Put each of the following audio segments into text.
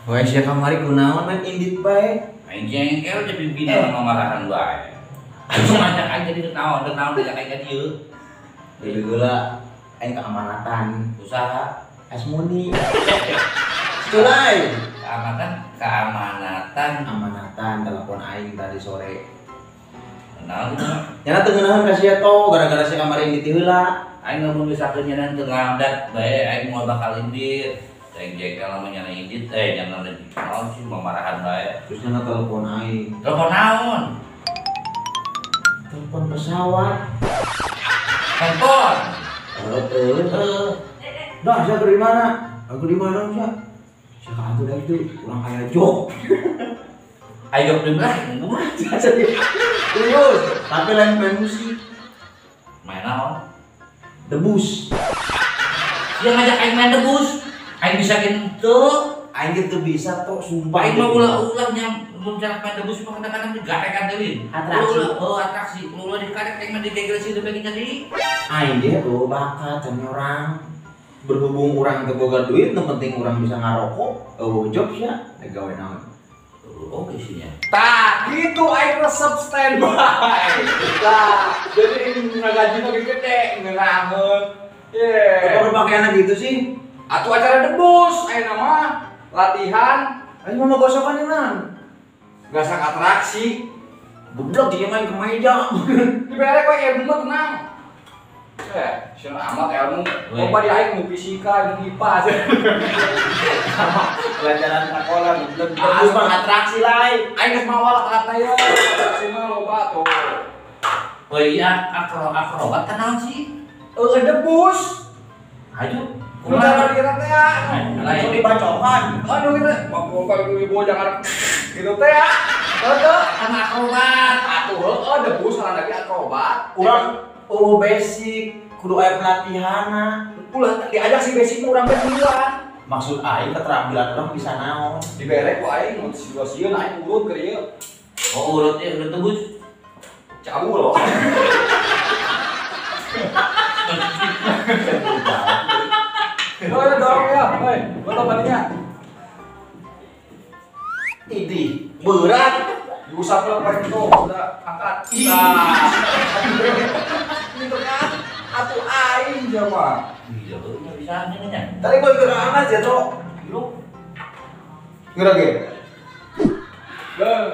Wah, sia kamari kunaon main indit bae. Aing jengkel jadi pimpinan ngomarahan bae. Aing ngajak aing jadi naon, naon diajak aing ka dieu. Leuleung heula aing keamanatan usaha Asmuni. Culai. Keamanatan amanatan telepon aing tadi sore. Naon? Nyana teu ngeunaheun ka sia to gara-gara sia kamari indit heula. Aing lamun misalkeun nyana teu ngamdat bae aing moal bakal indit. Aing jengkel lamun nyana indit nyana naon sih mamarahan bae. Terus nyana telepon aing. Telepon naon? Telepon pesawat. Telepon. Heeh. Dah sia di mana? Aku di mana sia? Sia ka atuh da itu urang aya jok. Ayo jok di belah, kumaha? Serius, tapi lain main musik. Main naon? Debus. Dia ngajak aing main debus. Aing bisa gitu. Aing gitu bisa tok sumpah. Aing mah ulah-ulah nya mun cara main debus mah kadang-kadang digarekan deui. Atraksi. Oh, atraksi. Ulah dikarek aing mah digegel sih deui jadi. Aing ge oh bakat can orang. Berhubung urang teu boga duit, nu penting urang bisa ngarokok, eueuh job sia, gawe naon. Oke sih ya. Tah, gitu aing resep standby. Tah, jadi ini gaji makin gede, ngeunaheun. Ye. Kok pakaianna gitu sih? Atuh acara debus ayeuna mah latihan. Aing mah gosokan nang. Gasak atraksi. Goblok dia main ke meja. Dibere we ilmu mah tenang. Sieun amat ilmu. Loba di aing ilmu fisika, ilmu IPA. Pelajaran sekolah goblok. Debus mah atraksi lain. Aing geus mawal alatna ye. Atraksi mah loba tuh. Oh iya, akrobat kan naon sih? Debus. Ayo, kumaha dira teh ya? Lain dibacokan. Aduh gitu. Bapak ibu jangan gitu teh ya. Heuh, sama akrobat. Atuh heuh debus ngaranna ge akrobat. Urang oh basic kudu aya pelatihanna. Ulah diajak si basic mah urang teh duluan. Maksud aing keterampilan urang bisa naon? Dibere ku aing mun sieun aing urut keur ieu. Oh urut ieu urut debus. Cabul loh. Oh, dorong ya, hei, foto balinya. Ini berat. Diusap lah pakai itu, udah angkat. Nah, gitu kan? Atuh aing jama. Iya, nggak bisa nya. Tadi gua ikut amat ya, Cok. Lu. Gerak ge. Bang,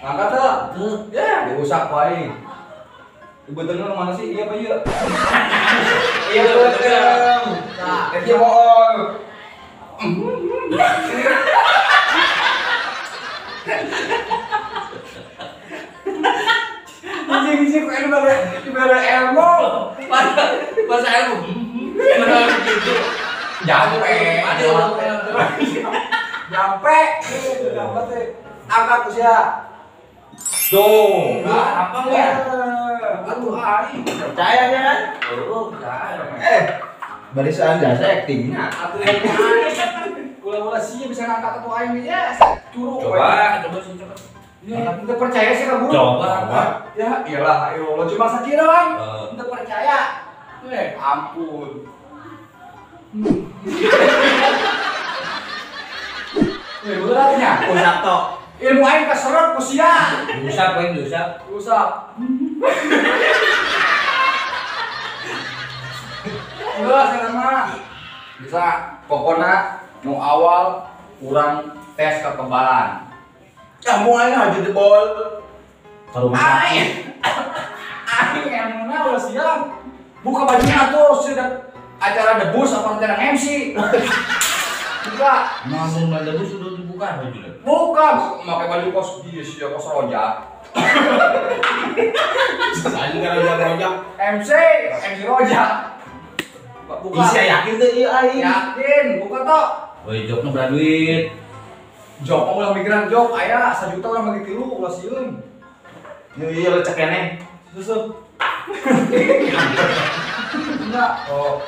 angkat tuh. Ya, diusap ku aing. Betul mana sih? Iya apa iya? Iya betul. Nah, dia bohong. Anjing kok dibere ilmu. Bahasa ilmu. Gitu. Jampe. Jampe. Jampe. Angkat usia. Tuh, apa enggak? Aduh, aing. Percaya kan? Oh, percaya. Barisan jasa aktingnya. Atuh aing. Ulah-ulah sih bisa ngangkat atuh aing ya. Curug. Coba, coba sih coba. Ya, ente percaya sih ka guru? Coba. Ya, iyalah, ayo lo cuma sakira, Bang. Ente percaya. Ampun. Beratnya. Usap tok. Ilmu aing keserap ku sia. Diusap aing diusap. Usap. Udah sekarang mah bisa pokoknya nu awal kurang tes kekebalan. Ya mau aing aja jebol. Kalau aing aing ilmuna ulah siap. Buka bajunya tuh sudah acara debus apa acara MC. Buka. Namun debus sudah dibuka bajunya. Buka, pakai baju kos dia sia kos rojak. Anjing kan rojak. MC, MC rojak. Buka. Ih, saya yakin tuh ieu aing. Yakin, buka tok. Woi, jokna berapa duit? Jok ulah mikiran jok aya 1 juta urang bagi 3 ulah sieun. Ieu ieu lecek keneh. Susu. Enggak. Oh.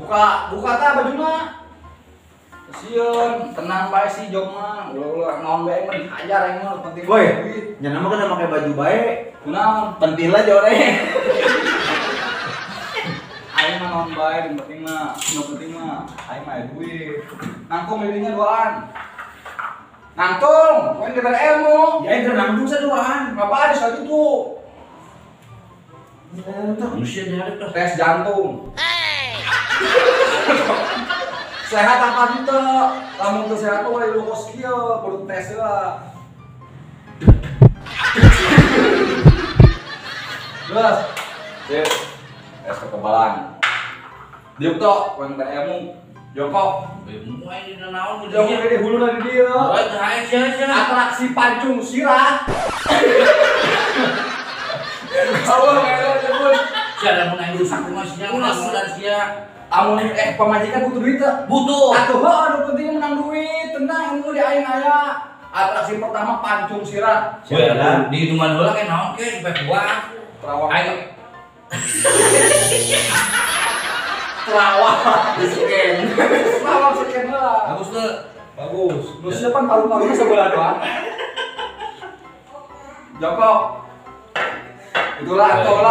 Buka, buka tah bajuna. Sieun, tenang bae sih jok mah. Ulah-ulah naon bae mah dihajar aing mah penting. Woi, nya mah kana make baju bae. Kunaon? Pentil aja ore. Aing mah Tenang naon bae, yang penting mah, aing mah duit. Nangtung dirinya duaan. Nangtung, poin diberi ilmu. Ya itu nangtung saduaan. Ngapa ada soal itu? Manusia nyari tuh. Tes jantung. Sehat apa henteu? Lamun teu sehat mah ulah kos kieu, kudu tes heula. Terus, sip. Tes kekebalan. Diuk tok, poin diberi ilmu. Jongkok. Ilmu aing dina naon Jongkok di hulu dari dia. Atraksi pancung sirah. Allah ngelak nyebut. Sia lamun aing rusak kumaha sia, ulah sia. Amun pamajikan butuh duit teu? Butuh. Atuh heuh anu penting menang duit, tenang ilmu di aing aya. Atraksi pertama pancung sirah. Sia di hitungan heula ke naon ke supaya kuat. Terawang. Aing terawang seken. Terawang seken heula. Bagus teu? Bagus. Nu sia pan paru-paruna sebelah doang. Jongkok. Itulah atuh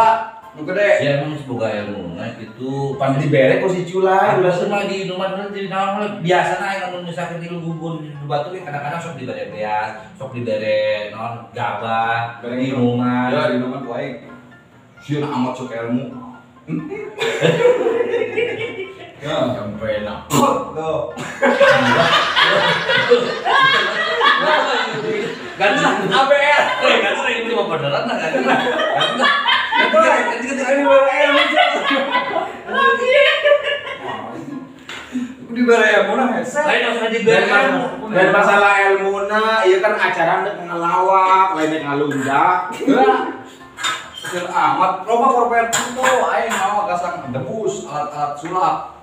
nu gede. Sia emang boga ilmu nah kitu. Pan dibere ku si Culai. Ulah mah di minuman heula jadi naon heula. Biasana aing lamun misalkan tilu gugun di batu ge kadang-kadang sok dibere beas, sok dibere naon gabah, minuman. Ya, minuman ku aing. Sieun amat sok ilmu. Ya, sampai enak. Tuh. Ganti lah ABR. Ganti lah ini mah beneran lah ganti lah. Ganti Dibere ilmu nah hese. Lain usah dibere ilmu. Dan masalah ilmuna ieu kan acara rek ngelawak, lain rek ngalunjak. Kecil amat, loba korban itu aing mau gasang debus alat-alat sulap.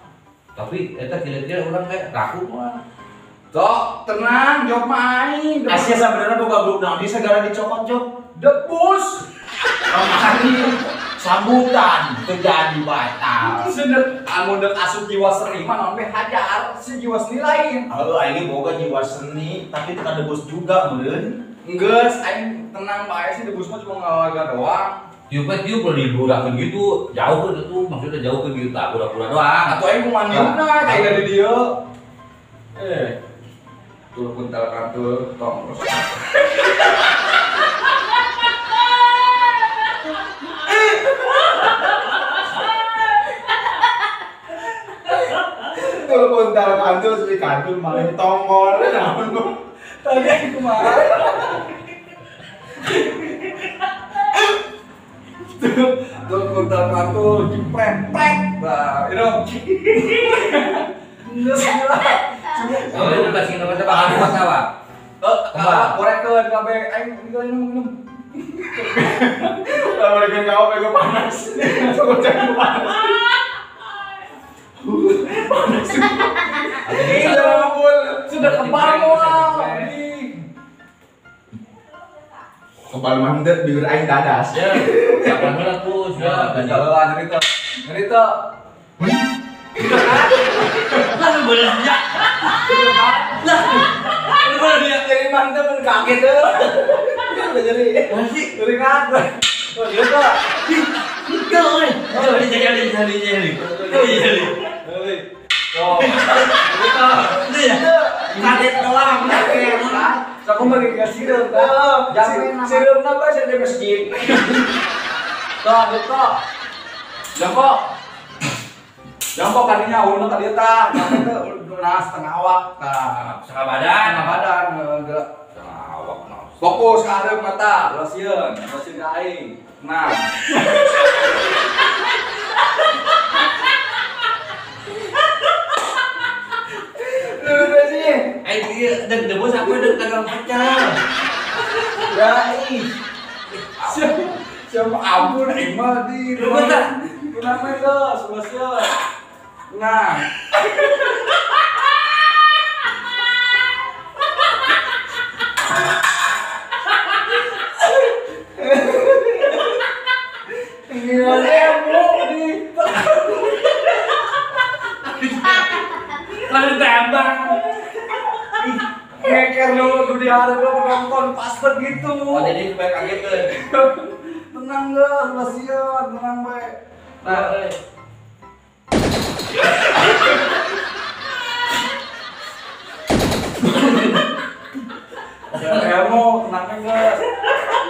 Tapi eta kira-kira urang kayak raku mah. Tok, tenang, jawab mah aing. Asia sebenarnya boga grup naon di segala dicokot jok. Debus. Kamari sambutan terjadi batal. Sedek amun deuk asup jiwa seni mah naon we hajar si jiwa seni lain. Heuh aing boga jiwa seni tapi teu debus juga meureun. Enggeus aing tenang bae sih debus mah cuma ngalaga doang. Tiup-tiup udah diburakeun gitu, jauh ke itu maksudnya jauh ke gitu, tak pura-pura doang. Atau aing kumaha niupna cai dari dieu. Tuh kuntal kartu tong terus. Tuh kuntal kartu si kartu malah tongol naon. Tadi aing kumaha? Tuh kuntal kartu jepret prek. Bah, itu. Geus lah. Oh, itu kasih nama siapa? Aku masalah. Korekeun kabeh aing minum. Kalau mereka kau bego panas. Cukup jangan panas. Panas. Ini sudah kebal moal. Kebal mah henteu bibir aing dadas. Ya, kapan heula tuh, ya. Jalan cerita. Cerita. Lah bener dia. Lah. Bener dia jadi mantep mun kaget tuh. Jadi masih ringan. Oh, iya tuh. Itu euy. Jadi jadi jadi. Jadi. Oh. Itu. Kaget doang kaget. Aku mah dikasih sireum tah. Sireumna bae di masjid. Tuh, gitu. Jongkok. Jongkok kadinya uluna ka dieu tah. Jongkok teh nah setengah awak tah. Setengah badan, setengah badan gerak. Setengah awak nah. Fokus ka hareup mata, ulah sieun ka aing. Nah. Lu sih. Aing ieu deuk debus aku deuk dagang pecel. Ya ih. Siapa ampun aing mah di. Lu bentar. Kenapa geus, ulah sieun. Nah. Gila ilmu di. Lalu tembak. Ngeker lu di hareup lu penonton pas begitu. Oh jadi supaya kaget tuh. Tenang geus, ulah sieun, tenang bae. Nah, Ilmu tenang enggak?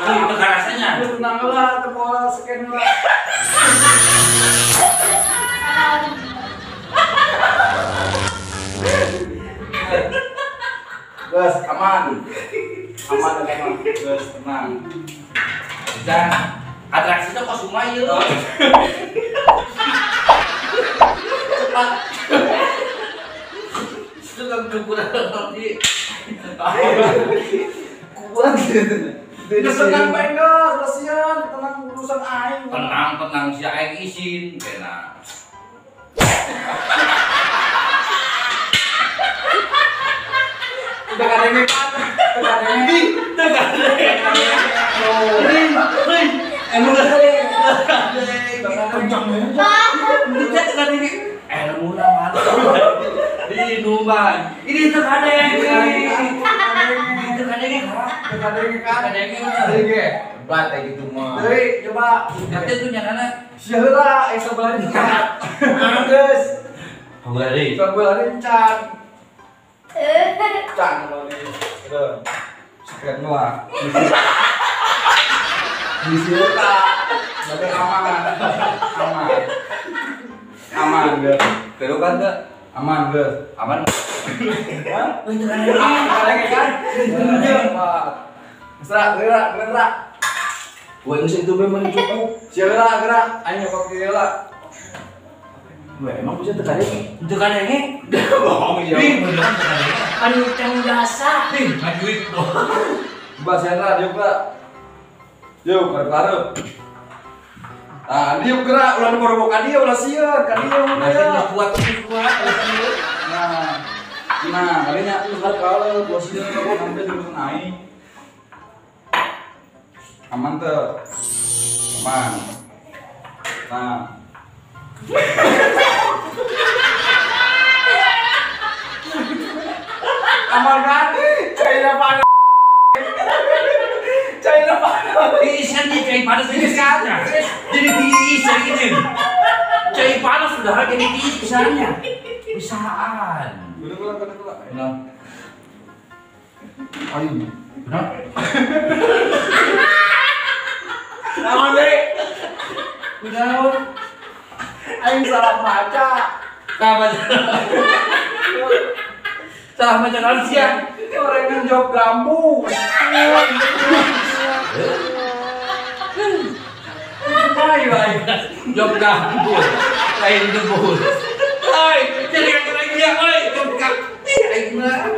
Itu kan rasanya. Lu tenang lah, tepola scan lah. Gas, aman. Aman, aman. Gas, tenang. Dan atraksinya kok sungai ya. Cepat. Itu kan ukuran nanti. Kuat gitu. Tenang pengen, kasihan, tenang urusan aing. Tenang, tenang si aing izin, kena. Udah kadenge kan, udah kadenge. Udah kadenge. Emang kencang ya. Udah kadenge. Ilmu nama. Di Nuban. Ini tuh kadenge. Itu kadenge kadenge. Kadenge. Hebat kayak gitu mah. Deui, coba. Nanti tuh nyana. Sia heula aya sabelah dieu. Geus. Sabelah deui. Sabelah deui can. Can balik. Udah. Sekret lah. Di sini berarti aman. Aman. Aman geus. Pero kan teu? Aman geus. Aman. Hah? Itu kan. Kadenge kan? Gerak, gerak, gerak. Wah, geus itu memang cukup. Sia gerak, gerak. Aing nyokot kieu lah. Wah, emang bisa teu kadenge? Teu kadenge? Bohong ya. Ih, beneran teu kadenge. Anu jasa. Ih, ngajuit tuh. Coba sia diuk lah. Yuk, karep-karep. Nah, diuk gerak, ulah nu ka dieu, ulah sieun, ka dieu mun aya. Kuat kuat. Nah. Nah, kalinya geus karep-karep, ulah sieun, sampai urusan aing. Aman tuh. Aman. Nah. Aman kan? Cairnya panas. Cairnya panas. Tiisan dia cair panas ini sekarang. Jadi tiis ini. Cair panas sudah jadi tiis kesannya. Bisaan. Bener ulang, bener ulang. Benar. Ayo. Benar. Naon deui? Kunaon? Aing salah baca. Salah baca. Salah baca naon sia? Orang yang jawab gambu. Baik, baik. Jawab gambu. Lain debus. Hai, jadi lagi dia, oi. Jawab gambu. Aing mah.